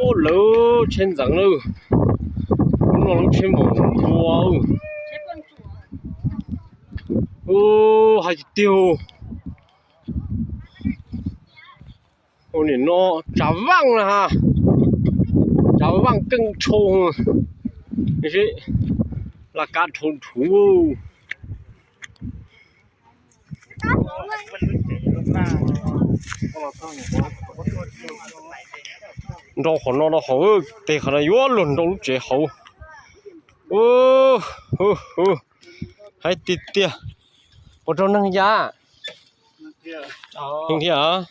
Ub, lawv tsheb ntxeev lawm. Lub no lub tsheb maum npua. Ub, hais tiag tiag. Ua nim no tsav vaaj na ha, tsav vaaj keej tshau. Laj kab dhau dhuv. Nrau qhov no rau hauv, tes qhov no yuav luag nrau lub tsev hauv. Hais tiag tiag, puas raug neeg ya? Heev thiab.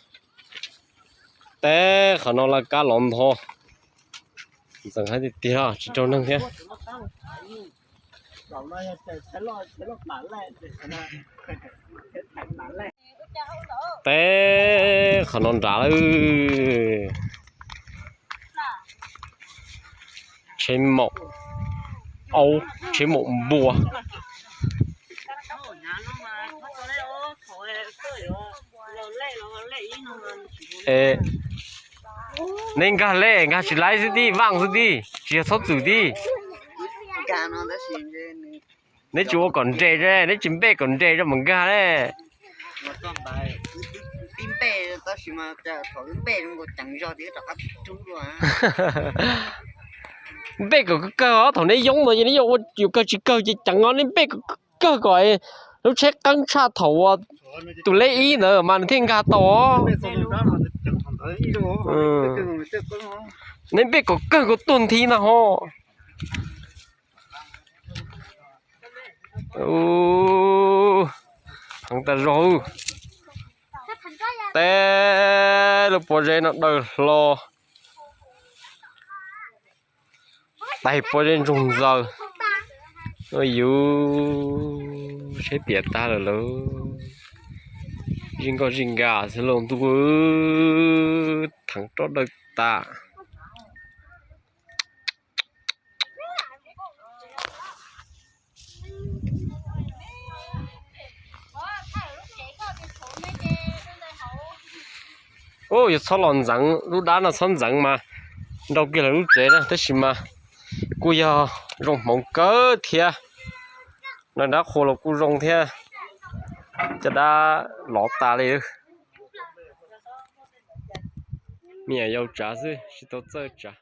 Tes qhov no laj kab los ntho, ntxeev hais tiag tiag tsis raug neeg thiab. Tes qhov no nrad lawm. Tsheb maum, aub, tsheb maum npua. Neb nkag lej, nkag tsis laib xwb tij, vaaj xwb tij, tsis yog txhob txwm tij. Neb tsis ua kom nres, neb tsis npej kom nres rau mas nkag lej. Npej kom kawg os, thaum neb yoob ntawd ces neb yuav ua yus kawg tsis kawg ces ceev os, neb npej kom kawg kom lub tsheb qeeb tshaj thaum tus lej ib ntawd mas nws thiaj nkag tau os. Neb npej kom kawg kom tuag nthi na ho. Heev tas zog. Tes lub pob zeb no daws hlo. Tais pob zeb ntsoog ntxaws. Yus seb piam tag lawm lauj. Zij nkoj zij nkam xwb lauj ntuj, theev roj daws tas. Ub, yus txhob los ntxeev lub dab no, txhob ntxeev mas nrau kiag lawv lub tsev na, tab sis mas kuj yog zoo hmoov kawg thiab. Nrau dab qhuas los kuj zoo thiab, caj dab lov tas li. Me nyuam yaus tsav xwb tsis tau txawj tsav.